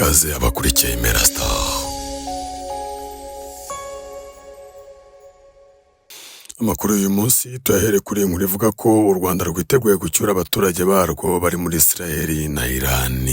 Ikaze abakurikiye Imera Star. Amakuru y'uyu munsi tuyahere kuri iyi nkuru ivuga ko u Rwanda rwiteguye gucyura abaturage barwo bari muri Israel na Iran.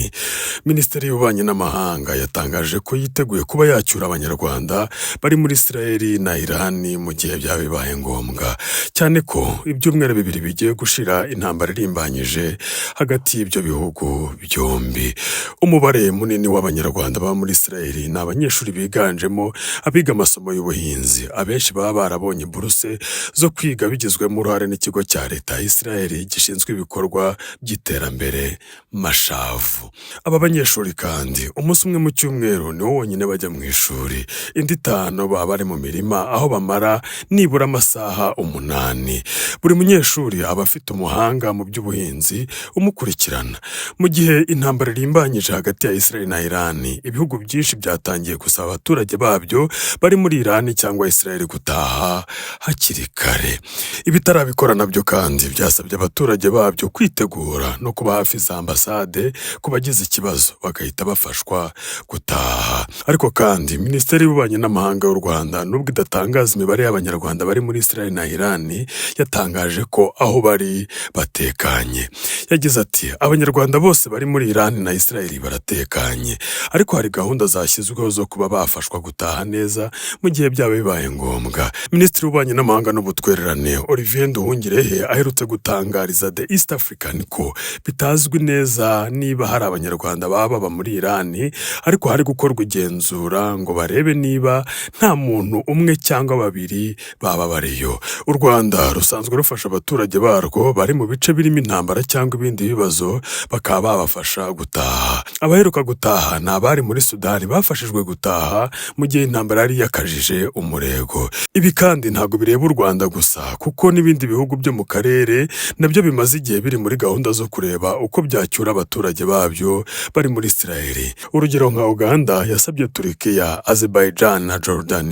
Minisiteri y'Ububanyi n'Amahanga yatangaje ko yiteguye kuba yacyura Abanyarwanda bari muri Israel na Iran mu gihe byaba bibaye ngombwa, cyane ko ibyumweru 2 bigiye gushira intambara irimbanyije hagati y'ibyo bihugu byombi. Umubare munini w'Abanyarwanda baba muri Israel ni abanyeshuri biganjemo abiga amasomo y'ubuhinzi, abenshi baba barabonye buruse zo kwiga bigizwemo uruhare n'ikigo cya leta ya Israel gishinzwe ibikorwa by'iterambere Mashavu. Aba banyeshuri kandi umunsi umwe mu cyumweru niwo wonyine bajya mu ishuri, indi 5 baba bari mu mirima aho bamara nibura amasaha 8. Buri munyeshuri aba afite umuhanga mu by'ubuhinzi umukurikirana. Mu gihe intambara irimbanyije hagati ya Israel na Iran, ibihugu byinshi byatangiye gusaba abaturage babyo bari muri Iran cyangwa Israel gutaha hakiri kare. Ibitarabikora nabyo kandi byasabye abaturage babyo kwitegura no kuba hafi za ambasade ku bagize ikibazo bagahita bafashwa gutaha. Ariko kandi Minisiteri y'Ububanyi n'Amahanga y'u Rwanda, nubwo idatangaza imibare y'Abanyarwanda bari muri Israel na Iran, yatangaje ko aho bari batekanye. Yagize ati: "Abanyarwanda bose bari muri Iran na Israel baratekanye, ariko hari gahunda zashyizweho zo kuba bafashwa gutaha neza mu gihe byaba bibaye ngombwa." Minisitiri w'Ububanyi n'Amahanga n'Ubutwererane Olivier Nduhungirehe aherutse gutangariza The East African ko bitazwi neza niba hari Abanyarwanda baba baba muri Iran, ariko hari gukorwa igenzura ngo barebe niba nta muntu umwe cyangwa babiri baba bariyo. U Rwanda rusanzwe rufasha abaturage barwo bari mu bice birimo intambara cyangwa ibindi bibazo, bakaba babafasha gutaha. Abaheruka gutaha ni abari muri Sudani bafashijwe gutaha mu gihe intambara yari yakajije umurego. Ibi kandi ntabwo bireba u Rwanda gusa, kuko n'ibindi bihugu byo mu karere nabyo bimaze igihe biri muri gahunda zo kureba uko byacyura abaturage babyo bari muri Israel. Urugero nka Uganda yasabye Turukiya, Azerbaijan na Jordan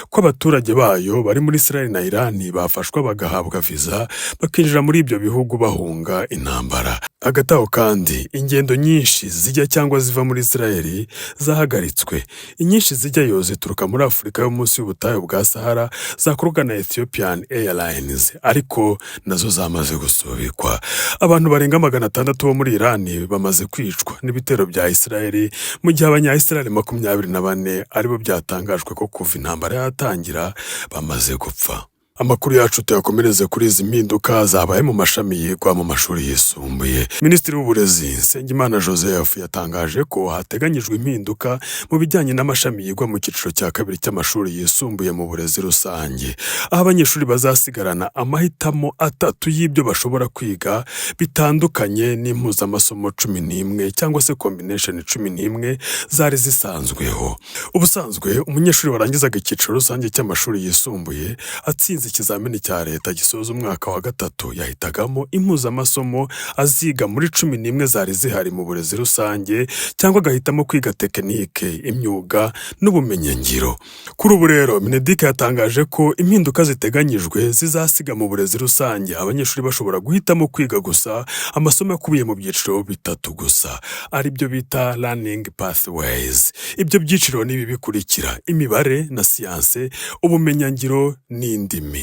ko abaturage bayo bari muri Israel na Iran bafashwa bagahabwa viza bakinjira muri ibyo bihugu bahunga intambara. Hagati aho kandi ingendo nyinshi zijya cyangwa ziva muri Israel zahagaritswe. Inyinshi zijyayo zituruka muri Afurika yo munsi y'ubutayu bwa Sahara zakorwa na Ethiopian Airlines, ariko nazo zamaze gusubikwa. Abantu barenga 600 bo muri Iran bamaze kwicwa n'ibitero bya Israel, mu gihe abanya-Israel 24 aribo byatangajwe ko kuva intambara yatangira bamaze gupfa. Amakuru yacu tuyakomereze kuri izi mpinduka zabaye mu mashami yigwa mu mashuri yisumbuye. Minisitiri w'Uburezi Nsengimana Joseph yatangaje ko hateganyijwe impinduka mu bijyanye n'amashami yigwa mu cyiciro cya kabiri cy'amashuri yisumbuye mu burezi rusange, aho abanyeshuri bazasigarana amahitamo 3 y'ibyo bashobora kwiga bitandukanye n'impuzamasomo 11 cyangwa se combination 11 zari zisanzweho. Ubusanzwe umunyeshuri warangizaga icyiciro rusange cy'amashuri yisumbuye atsinze ikizamini cya leta gisoza umwaka wa 3 yahitagamo impuzamasomo aziga muri 11 zari zihari mu burezi rusange, cyangwa agahitamo kwiga tekinike, imyuga n'ubumenyingiro. Kuri ubu rero Mineduc yatangaje ko impinduka ziteganyijwe zizasiga mu burezi rusange abanyeshuri bashobora guhitamo kwiga gusa amasomo akubiye mu byiciro 3 gusa, aribyo bita learning pathways. Ibyo byiciro ni ibi bikurikira: imibare na siyanse, ubumenyingiro n'indimi.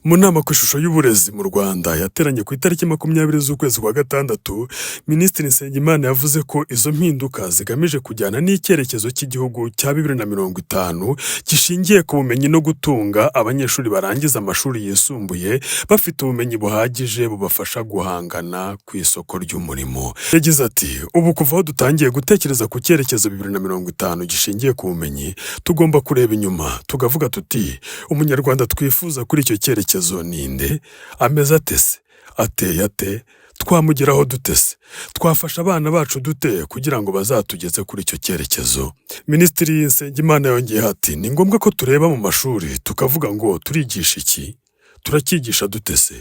Mu nama ku ishusho y'uburezi mu Rwanda yateranye ku itariki 20 z'ukwezi kwa 6, Minisitiri Nsengimana yavuze ko izo mpinduka zigamije kujyana n'icyerekezo cy'igihugu cya 2050 gishingiye ku bumenyi no gutunga abanyeshuri barangiza amashuri yisumbuye bafite ubumenyi buhagije bubafasha guhangana ku isoko ry'umurimo. Yagize ati: "Ubu kuva aho dutangiye gutekereza ku cyerekezo 2050 gishingiye ku bumenyi, tugomba kureba inyuma tukavuga tuti Umunyarwanda twifuza kuri icyo cyerekezo ninde? Ameze ate se? Ateye ate? Twamugeraho dute se? Twafasha abana bacu dute kugira ngo bazatugeze kuri icyo cyerekezo?" Minisitiri Nsengimana yongeyeho ati: "Ni ngombwa ko tureba mu mashuri tukavuga ngo turigisha iki, Turacyigisha dute se?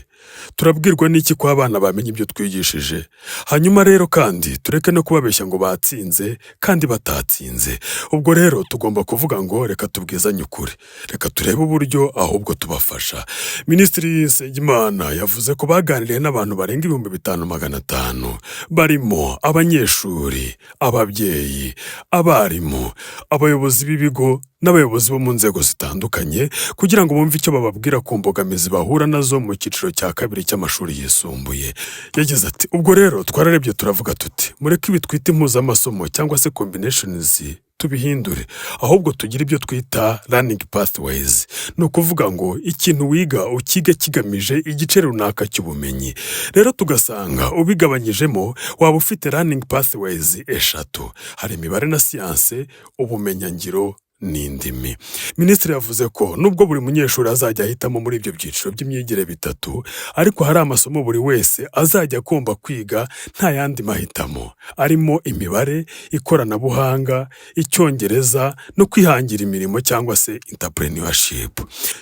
Turabwirwa n'iki ko abana bamenya ibyo twigishije? Hanyuma rero kandi tureke no kubabeshya ngo batsinze kandi batatsinze. Ubwo rero tugomba kuvuga ngo reka tubwizanye ukuri, reka turebe uburyo ahubwo tubafasha. Minisitiri Nsengimana yavuze ko baganiriye n'abantu barenga 5500, barimo abanyeshuri, ababyeyi, abarimu, abayobozi b'ibigo n'abayobozi bo mu nzego zitandukanye, kugira ngo bumve icyo bababwira ku mbogamizi bahura nazo mu cyiciro cya kabiri cy'amashuri yisumbuye. Yagize ati: "Ubwo rero twararebye turavuga tuti mureke ibi twita impuzamasomo cyangwa se combinations tubihindure, ahubwo tugire ibyo twita learning pathways. Ni ukuvuga ngo ikintu wiga ukige kigamije igice runaka cy'ubumenyi. Rero tugasanga ubigabanyijemo waba ufite learning pathways eshatu: hari imibare na siyanse, ubumenyingiro n'indimi." Minisitiri yavuze ko nubwo buri munyeshuri azajya ahitamo muri ibyo byiciro by'imyigire bitatu, ariko hari amasomo buri wese azajya agomba kwiga nta yandi mahitamo, arimo imibare, ikoranabuhanga, icyongereza no kwihangira imirimo cyangwa se entrepreneurship.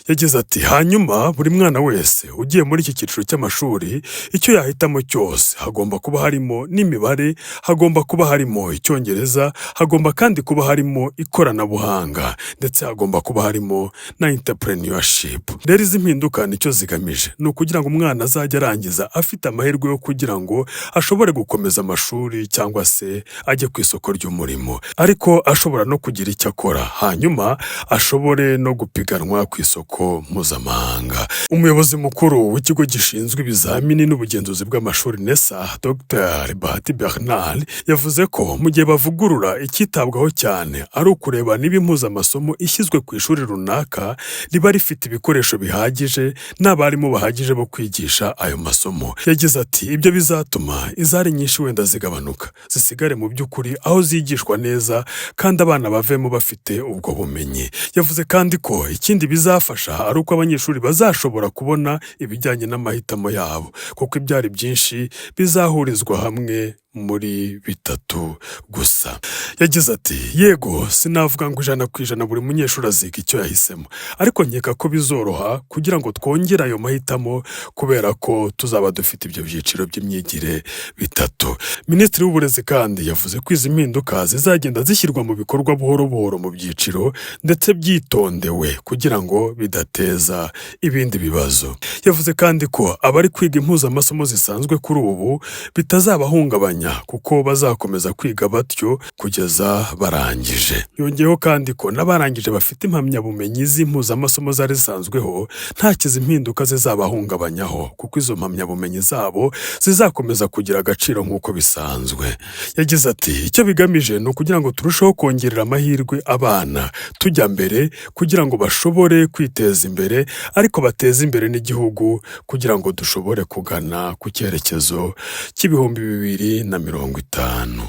Yagize ati: "Hanyuma buri mwana wese ugiye muri iki cyiciro cy'amashuri, icyo yahitamo cyose hagomba kuba harimo n'imibare, hagomba kuba harimo icyongereza, hagomba kandi kuba harimo ikoranabuhanga, ndetse hagomba kuba harimo na entrepreneurship. Rero izi mpinduka nicyo zigamije, ni ukugira ngo umwana azajye arangiza afite amahirwe yo kugira ngo ashobore gukomeza amashuri cyangwa se ajye ku isoko ry'umurimo, ariko ashobora no kugira icyo akora, hanyuma ashobore no gupiganwa ku isoko mpuzamahanga." Umuyobozi mukuru w'ikigo gishinzwe ibizamini n'ubugenzuzi bw'amashuri, NESA, Dr Bahati Bernard, yavuze ko mu gihe bavugurura icyitabwaho cyane ari ukureba niba impuzamasomo ishyizwe ku ishuri runaka riba rifite ibikoresho bihagije n'abarimu bahagije bo kwigisha ayo masomo. Yagize ati: "Ibyo bizatuma izari nyinshi wenda zigabanuka, zisigare mu by'ukuri aho zigishwa neza, kandi abana bavemo bafite ubwo bumenyi." Yavuze kandi ko ikindi bizafasha ari uko abanyeshuri bazashobora kubona ibijyanye n'amahitamo yabo, kuko ibyari byinshi bizahurizwa hamwe muri bitatu gusa. Yagize ati: "Yego, sinavuga ngo 100% buri munyeshuri aziga icyo yahisemo, ariko nkeka ko bizoroha kugira ngo twongere ayo mahitamo kubera ko tuzaba dufite ibyo byiciro by'imyigire bitatu." Minisitiri w'Uburezi kandi yavuze ko izi mpinduka zizagenda zishyirwa mu bikorwa buhoro buhoro mu byiciro, ndetse byitondewe kugira ngo bidateza ibindi bibazo. Yavuze kandi ko abari kwiga impuzamasomo zisanzwe kuri ubu bitazabahungabanya, kuko bazakomeza kwiga batyo kugeza barangije. Yongeyeho kandi ko n'abarangije bafite impamyabumenyi z'impuzamasomo zari zisanzweho nta kizi impinduka zizabahungabanyaho, kuko izo mpamyabumenyi zabo zizakomeza kugira agaciro nk'uko bisanzwe. Yagize ati: "Icyo bigamije ni ukugira ngo turusheho kongerera amahirwe abana tujya mbere, kugira ngo bashobore kwiteza imbere, ariko bateze imbere n'igihugu, kugira ngo dushobore kugana ku cyerekezo cy'ibihumbi bibiri na mirongo itanu."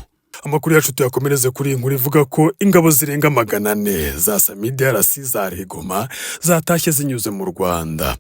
Amakuru yacu tuyakomereze kuri iyi nkuru ivuga ko ingabo zirenga 400 za SAMIDRC za Goma zatashye zinyuze mu Rwanda.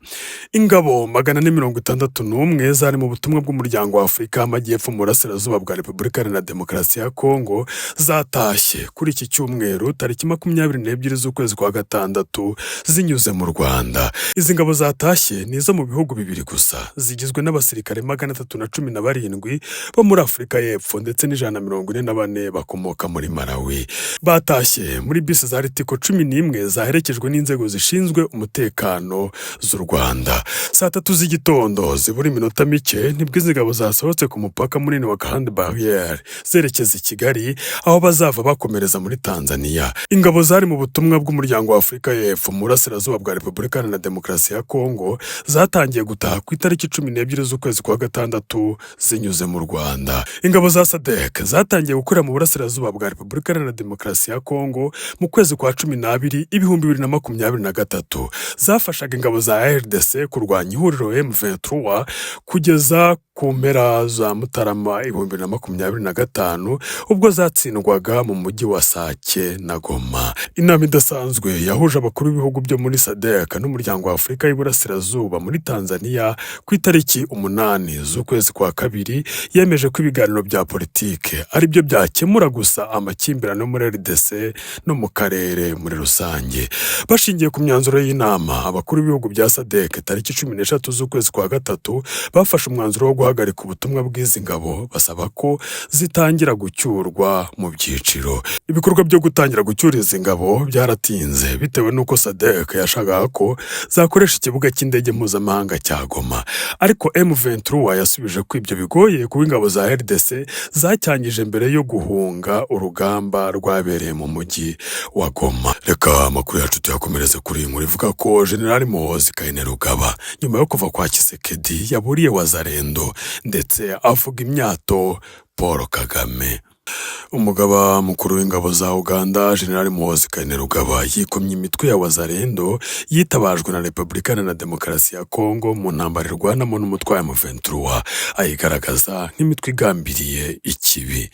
Ingabo 461 zari mu butumwa bw'Umuryango wa Afurika y'Amajyepfo mu burasirazuba bwa Repubulika Iharanira Demokarasi ya Kongo zatashye kuri iki cyumweru tariki 22 z'ukwezi kwa gatandatu zinyuze mu Rwanda. Izi ngabo zatashye ni izo mu bihugu bibiri gusa, zigizwe n'abasirikare 317 bo muri Afurika y'Epfo ndetse n'144 bakomoka muri Malawi. Batashye muri bisi za Ritco 11 zaherekejwe n'inzego zishinzwe umutekano z'u Rwanda. Saa 3 z'igitondo zibura iminota mike nibwo izi ngabo zasohotse ku mupaka munini wa Grande Barrière zerekeza i Kigali, aho bazava bakomereza muri Tanzania. Ingabo zari mu butumwa bw'Umuryango wa Afurika y'Epfo mu burasirazuba bwa Repubulika Iharanira Demokarasi ya Kongo zatangiye gutaha ku itariki 12 z'ukwezi kwa gatandatu zinyuze mu Rwanda. Ingabo za SADC zatangiye gukorera mu burasirazuba bwa Repubulika Iharanira Demokarasi ya Kongo mu kwezi kwa 12 2023. Zafashaga ingabo za RDC kurwanya ihuriro M23 kugeza Ku mpera za Mutarama 2025, ubwo zatsindwaga mu mujyi wa Sake na Goma. Inama idasanzwe yahuje abakuru b'ibihugu byo muri SADC n'Umuryango wa Afurika y'Iburasirazuba muri Tanzania ku itariki 8 z'ukwezi kwa kabiri yemeje ko ibiganiro bya politike ari byo byakemura gusa amakimbirane yo muri RDC no mu karere muri rusange. Bashingiye ku myanzuro y'inama, abakuru b'ibihugu bya SADC tariki 13 z'ukwezi kwa gatatu bafashe umwanzuro wo guhagarika ubutumwa bw'izi ngabo, basaba ko zitangira gucyurwa mu byiciro. Ibikorwa byo gutangira gucyura izi ngabo byaratinze bitewe n'uko SADC yashakaga ko zakoresha ikibuga cy'indege mpuzamahanga cya Goma, ariko M23 yasubije ko ibyo bigoye kuba ingabo za RDC zacyangije mbere yo guhunga urugamba rwabereye mu mujyi wa Goma. Reka amakuru yacu tuyakomereze kuri iyi nkuru ivuga ko General Muhoozi Kainerugaba, nyuma yo kuva kwa Tshisekedi, yaburiye Wazalendo ndetse avuga imyato Paul Kagame. Umugaba mukuru w'ingabo za Uganda, General Muhoozi Kainerugaba, yikomye imitwe ya Wazalendo yitabajwe na Repubulika Iharanira Demokarasi ya Kongo mu ntambara irwanamo n'umutwe wa M23, ayigaragaza nk'imitwe igambiriye ikibi.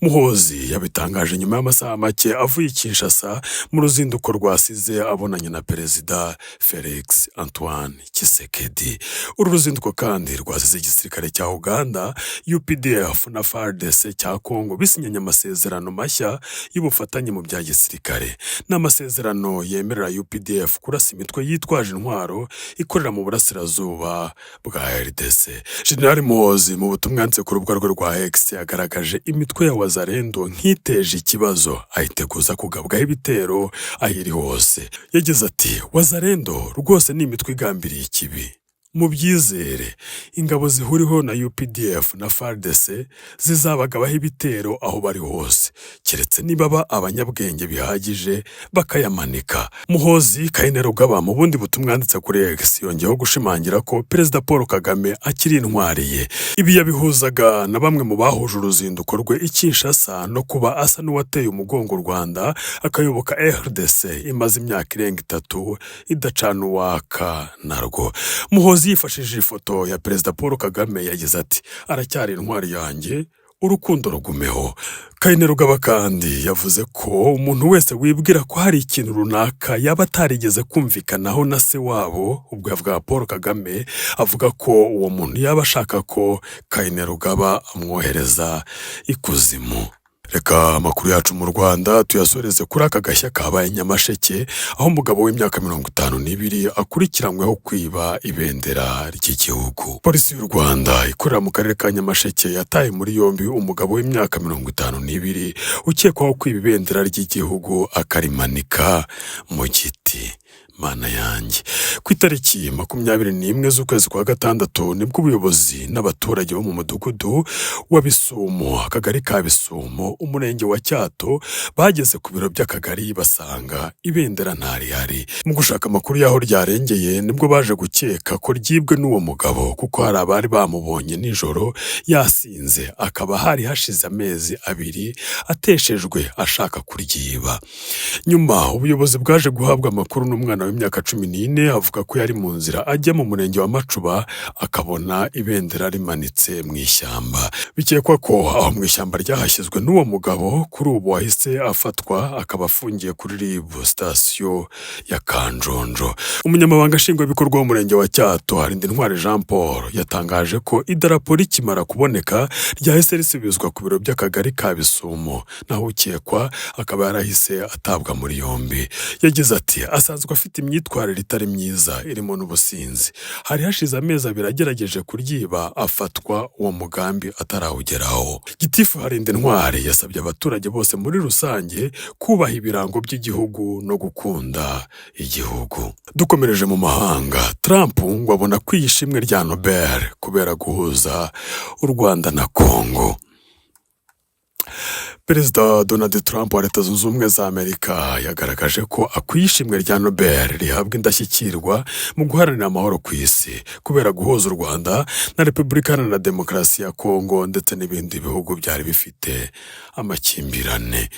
Muhoozi yabitangaje nyuma y'amasaha make avuye i Kinshasa mu ruzinduko rwasize abonanye na Perezida Felix Antoine Tshisekedi. Uru ruzinduko kandi rwasize igisirikare cya Uganda, UPDF, na FARDC cya Kongo bisinyanye amasezerano mashya y'ubufatanye mu bya gisirikare. Ni amasezerano yemerera UPDF kurasa imitwe yitwaje intwaro ikorera mu burasirazuba bwa RDC. General Muhoozi, mu butumwa yanditse ku rubuga rwe rwa X, yagaragaje imitwe ya Wazalendo nk'iteje ikibazo, ayiteguza kugabwaho ibitero aho iri hose. Yagize ati: "Wazalendo rwose ni imitwe igambiriye ikibi. Mubyizere, ingabo zihuriweho na UPDF na FARDC zizabagabaho ibitero aho bari hose, keretse niba baba abanyabwenge bihagije bakayamanika." Muhoozi Kainerugaba, mu bundi butumwa yanditse kuri X, yongeyeho gushimangira ko Perezida Paul Kagame akiri intwari ye. Ibi yabihuzaga na bamwe mu bahuje uruzinduko rwe i Kinshasa no kuba asa n'uwateye umugongo u Rwanda akayoboka RDC imaze imyaka irenga 3 idacana uwaka narwo. Muhoozi yifashishije ifoto ya Perezida Paul Kagame yagize ati: "Aracyari intwari yanjye, urukundo rugumeho." Kainerugaba kandi yavuze ko umuntu wese wibwira ko hari ikintu runaka yaba atarigeze kumvikanaho na se wabo, ubwo yavugaga Paul Kagame, avuga ko uwo muntu yaba ashaka ko Kainerugaba amwohereza ikuzimu. Reka amakuru yacu mu Rwanda tuyasoreze kuri aka gashya kabaye Nyamasheke, aho umugabo w'imyaka 52 akurikiranyweho kwiba ibendera ry'igihugu. Polisi y'u Rwanda ikorera mu karere ka Nyamasheke yataye muri yombi umugabo w'imyaka 52 ukekwaho kwiba ibendera ry'igihugu akarimanika mu giti. Mana yanjye! Ku itariki 21 z'ukwezi kwa gatandatu nibwo ubuyobozi n'abaturage bo mu mudugudu wa Bisumo, akagari ka Bisumo, umurenge wa Cyato, bageze ku biro by'akagari basanga ibendera ntarihari. Mu gushaka amakuru y'aho ryarengeye, nibwo baje gukeka ko ryibwe n'uwo mugabo, kuko hari abari bamubonye nijoro yasinze, akaba hari hashize amezi 2 ateshejwe ashaka kuryiba. Nyuma ubuyobozi bwaje guhabwa amakuru n'umwana w'imyaka 14, avuga ko yari mu nzira ajya mu murenge wa Macuba akabona ibendera rimanitse mu ishyamba. Bikekwa ko aho mu ishyamba ryahashyizwe n'uwo mugabo, kuri ubu wahise afatwa akaba afungiye kuri RIB sitasiyo ya Kanjonjo. Umunyamabanga Nshingwabikorwa w'umurenge wa Cyato, Harindintwari Jean Paul, yatangaje ko idarapo rikimara kuboneka ryahise risubizwa ku biro by'akagari ka Bisumo, naho ukekwa akaba yarahise atabwa muri yombi. Yagize ati: "Asanzwe afite imyitwarire itari myiza irimo n'ubusinzi. Hari hashize amezi 2 agerageje kuryiba, afatwa uwo mugambi atarawugeraho." Gitifu Harindintwari yasabye abaturage bose muri rusange kubaha ibirango by'igihugu no gukunda igihugu. Dukomereje mu mahanga, Trump ngo abona kwiha ishimwe rya Nobel kubera guhuza u Rwanda na Kongo. Perezida Donald Trump wa Leta Zunze Ubumwe za Amerika yagaragaje ko akwiye ishimwe rya Nobel rihabwa indashyikirwa mu guharanira amahoro ku isi, kubera guhuza u Rwanda na Repubulika Iharanira Demokarasi ya Kongo ndetse n'ibindi bihugu byari bifite amakimbirane.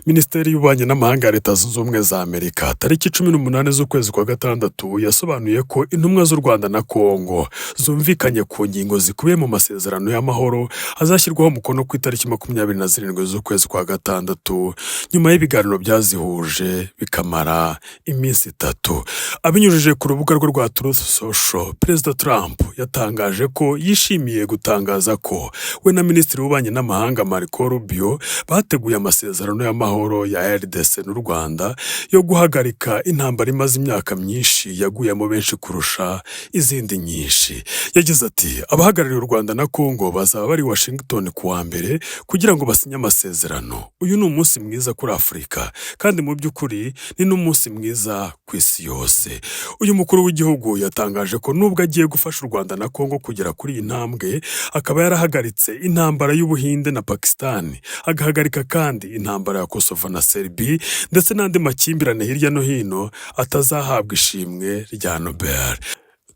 Minisiteri y'Ububanyi n'Amahanga ya Leta Zunze Ubumwe za Amerika tariki 18 z'ukwezi kwa gatandatu yasobanuye ko intumwa z'u Rwanda na Kongo zumvikanye ku ngingo zikubiye mu masezerano y'amahoro azashyirwaho umukono ku itariki 27 z'ukwezi kwa gatandatu, nyuma y'ibiganiro byazihuje bikamara iminsi 3. Abinyujije ku rubuga rwe rwa Truth Social, Perezida Trump yatangaje ko yishimiye gutangaza ko we na Minisitiri w'Ububanyi n'Amahanga Marco Rubio bateguye amasezerano y'amahoro ya RDC n'u Rwanda yo guhagarika intambara imaze imyaka myinshi yaguyemo benshi kurusha izindi nyinshi. Yagize ati: "Abahagarariye u Rwanda na Kongo bazaba bari Washington ku wa mbere kugira ngo basinye amasezerano. Uyu ni umunsi mwiza kuri Afurika kandi mu by'ukuri ni n'umunsi mwiza ku isi yose." Uyu mukuru w'igihugu yatangaje ko nubwo agiye gufasha u Rwanda na Kongo kugera kuri iyi ntambwe, akaba yarahagaritse intambara y'Ubuhinde na Pakistan, agahagarika kandi intambara ya Kosovo na Serbie ndetse n'andi makimbirane hirya no hino, atazahabwa ishimwe rya Nobel.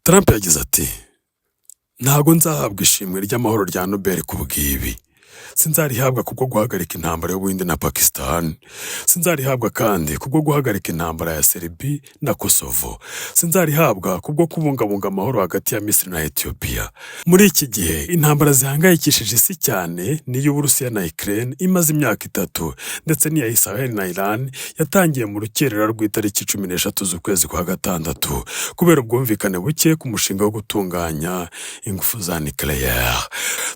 Trump yagize ati: "Ntago nzahabwa ishimwe ry'amahoro rya Nobel ku bw'ibi. Sinzarihabwa kubwo guhagarika intambara y'Ubuhinde na Pakistan. Sinzarihabwa kandi kubwo guhagarika intambara ya Serbie na Kosovo. Sinzarihabwa kubwo kubungabunga amahoro hagati ya Misiri na Ethiopia. Muri iki gihe intambara zihangayikishije isi cyane ni iy'Uburusiya na Ukraine imaze imyaka 3, ndetse n'iya Israel na Iran yatangiye mu rukerera rw'itariki 13 z'ukwezi kwa gatandatu kubera ubwumvikane buke ku mushinga wo gutunganya ingufu za nucléaire."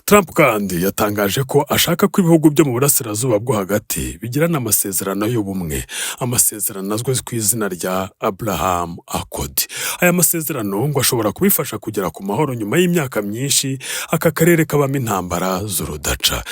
Trump kandi yatangaje ko ashaka ko ibihugu byo mu burasirazuba bwo hagati bigirana amasezerano y'ubumwe, amasezerano azwi ku izina rya Abraham Accord. Aya masezerano ngo ashobora kubifasha kugera ku mahoro nyuma y'imyaka myinshi aka karere kabamo intambara z'urudaca.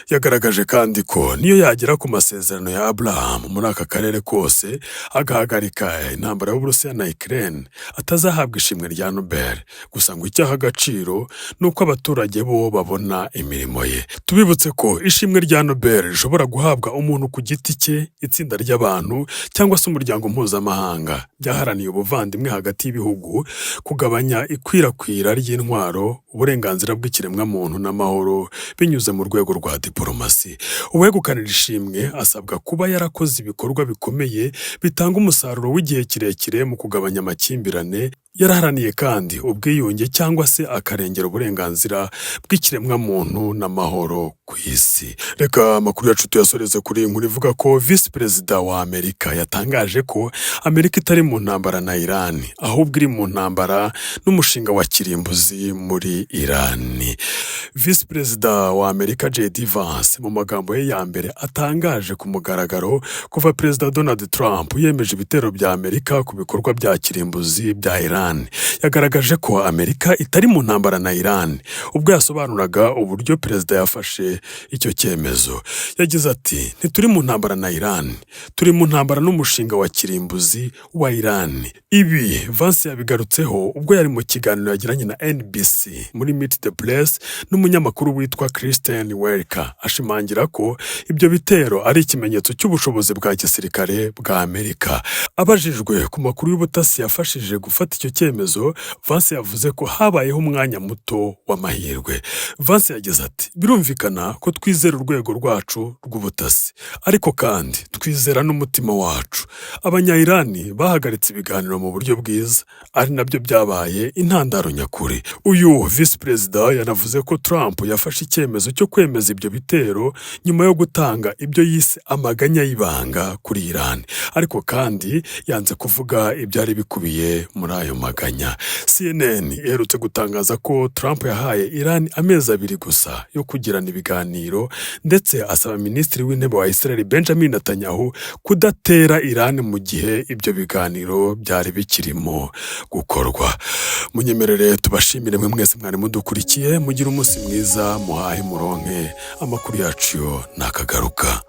Yagaragaje kandi ko niyo yagera ku masezerano ya Abraham muri aka karere kose, agahagarika intambara y'Uburusiya na Ukraine, atazahabwa ishimwe rya Nobel. Gusa ngo icyaha agaciro ni uko abaturage bo babona imirimo ye. Tubibutse ko ishimwe rya Nobel rishobora guhabwa umuntu ku giti cye, itsinda ry'abantu cyangwa se umuryango mpuzamahanga byaharaniye ubuvandimwe hagati y'ibihugu, kugabanya ikwirakwira ry'intwaro, uburenganzira bw'ikiremwamuntu n'amahoro binyuze mu rwego rwa diporomasi. Uwegukanira ishimwe asabwa kuba yarakoze ibikorwa bikomeye bitanga umusaruro w'igihe kirekire mu kugabanya amakimbirane, yaraharaniye kandi ubwiyunge cyangwa se akarengera uburenganzira bw'ikiremwamuntu n'amahoro ku isi. Reka amakuru yacu tuyasoreze kuri iyi nkuru ivuga ko Visi Perezida wa Amerika yatangaje ko Amerika itari mu ntambara na Irani, ahubwo iri mu ntambara n'umushinga wa kirimbuzi muri Irani. Visi Perezida wa Amerika J.D. Vance, mu magambo ye ya mbere atangaje ku mugaragaro kuva Perezida Donald Trump yemeje ibitero bya Amerika ku bikorwa bya kirimbuzi bya Iran, yagaragaje ko Amerika itari mu ntambara na Iran. Ubwo yasobanuraga uburyo perezida yafashe icyo cyemezo, yagize ati: "Ntituri mu ntambara na Iran, turi mu ntambara n'umushinga wa kirimbuzi wa Iran." Ibi Vance yabigarutseho ubwo yari mu kiganiro yagiranye na NBC muri Meet the Press n'umunyamakuru witwa Kristen Welker, ashimangira ko ibyo bitero ari ikimenyetso cy'ubushobozi bwa gisirikare bwa Amerika. Abajijwe ku makuru y'ubutasi yafashije gufata icyo cyemezo, Vance yavuze ko habayeho umwanya muto w'amahirwe. Vance yagize ati: "Birumvikana ko twizera urwego rwacu rw'ubutasi, ariko kandi twizera n'umutima wacu. Abanya-Irani bahagaritse ibiganiro mu buryo bwiza, ari nabyo byabaye intandaro nyakuri." Uyu visi perezida yanavuze ko Trump yafashe icyemezo cyo kwemeza ibyo bitero nyuma yo gutanga ibyo yise amaganya y'ibanga kuri Iran, ariko kandi yanze kuvuga ibyari bikubiye muri ayo maganya. CNN iherutse gutangaza ko Trump yahaye Iran amezi 2 gusa yo kugirana ibiganiro, ndetse asaba Minisitiri w'Intebe wa Israel Benjamin Netanyahu kudatera Iran mu gihe ibyo biganiro byari bikirimo gukorwa. Munyemerere tubashimire mwe mwese mwari mudukurikiye. Mugire umunsi mwiza, muhahe muronke, amakuru yacu yo nakagaruka.